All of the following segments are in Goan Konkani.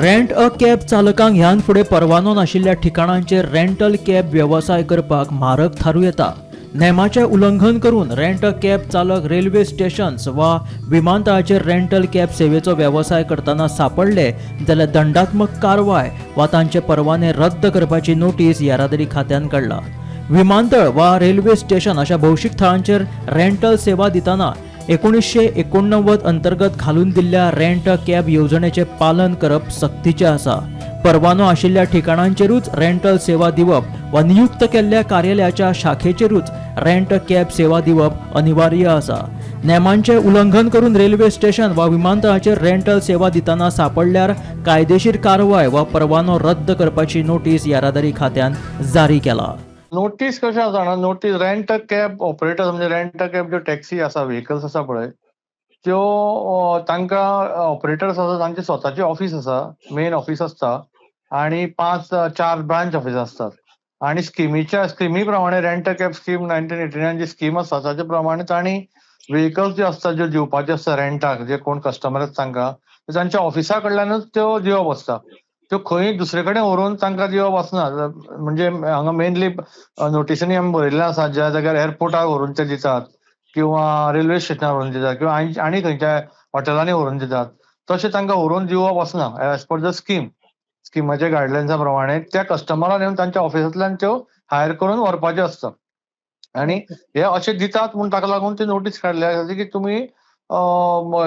रेंट अ कॅब चालकांक ह्यान फुडें परवानो नाशिल्ल्या ठिकाणांचेर रेंटल कॅब वेवसाय करपाक म्हारग थारूं येता. नेमाचें उल्लंघन करून रेंट अ कॅब चालक रेल्वे स्टेशन्स वा विमानतळाचेर रेंटल कॅब सेवेचो वेवसाय करतना सांपडले जाल्यार दंडात्मक कारवाय वा तांचे परवाने रद्द करपाची नोटीस येरादारी खात्यान काडला. विमानतळ वा रेल्वे स्टेशन अशा भौशीक थळांचेर रेंटल सेवा दितना 1989 अंतर्गत घालून दिल्ल्या रेंट अ कॅब येवजणेचें पालन करप सक्तीचें आसा. परवानो आशिल्ल्या ठिकाणांचेरूच रेंटल सेवा दिवप वा नियुक्त केल्ल्या कार्यालयाच्या शाखेचेरूच रेंट कॅब सेवा दिवप अनिवार्य आसा. नेमांचें उल्लंघन करून रेल्वे स्टेशन वा विमानतळाचेर रेंटल सेवा दितना सांपडल्यार कायदेशीर कारवाय वा परवानो रद्द करपाची नोटीस येरादारी खात्यान जारी केला. नोटीस कशें आसा जाणा, notice rent a cab operator म्हणजे रेंट अ कॅब ज्यो टॅक्सी आसा, व्हेकल्स आसा पळय, त्यो तांकां ऑपरेटर्स आसा, तांचे स्वताचे ऑफीस आसा, मेन ऑफीस आसता आणि 5-4 ब्रांच ऑफीस आसतात. आणि स्किमी प्रमाणे रेंट अ कॅब स्कीम 1989 जी स्कीम आसा ताचे प्रमाणे तांणी व्हेकल्स ज्यो आसता, ज्यो दिवपाच्यो आसता रेंटाक, जे कोण कस्टमर आसता तांकां, तांच्या ऑफिसा कडल्यानूच त्यो दिवप आसता. त्यो खंय दुसरे कडेन व्हरून तांकां दिवप आसना. म्हणजे हांगा मेनली नोटिसांनी आमी बरयल्लें आसा, ज्या जाग्यार एअरपोर्टार व्हरून ते दितात किंवा रेल्वे स्टेशनार व्हरून दितात किंवा आनी खंयच्या हॉटेलांनी व्हरून दितात, तशें तांकां व्हरून दिवप आसना. एज पर the scheme, स्किमाच्या गायडलायन्सा प्रमाणे त्या कस्टमरान येवन तांच्या ऑफिसांतल्यान त्यो हायर करून व्हरपाच्यो आसता. आनी हे अशें दितात म्हूण ताका लागून ती नोटीस काडल्या आसा की तुमी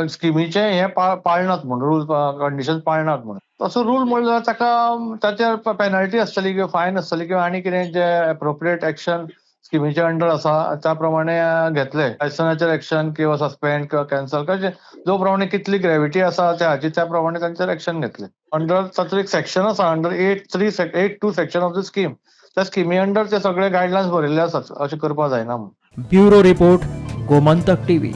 स्किमीचें हें पाळनात म्हूण, रूल कंडिशन पाळनात म्हूण. तसो रूल म्हणल्यार ताका ताचेर पेनल्टी आसतली किंवा फायन आसतली किंवा आनी कितें जे एप्रोप्रिएट एक्शन स्किमीच्या अंडर आसा त्या प्रमाणे घेतले. लायसनाचेर एक्शन किंवा सस्पेंड किंवा कॅन्सल, कशें जो प्रमाणे कितली ग्रेविटी आसा त्या हाची त्या प्रमाणे तांचेर एक्शन घेतले. अंडर तातूंत एक सेक्शन आसा, under 8.3 8.2 section of the scheme, त्या स्किमी अंडर ते सगळे गायडलायन्स बरयल्ले आसात, अशें करपाक जायना म्हूण. Bureau report, Gomantak TV.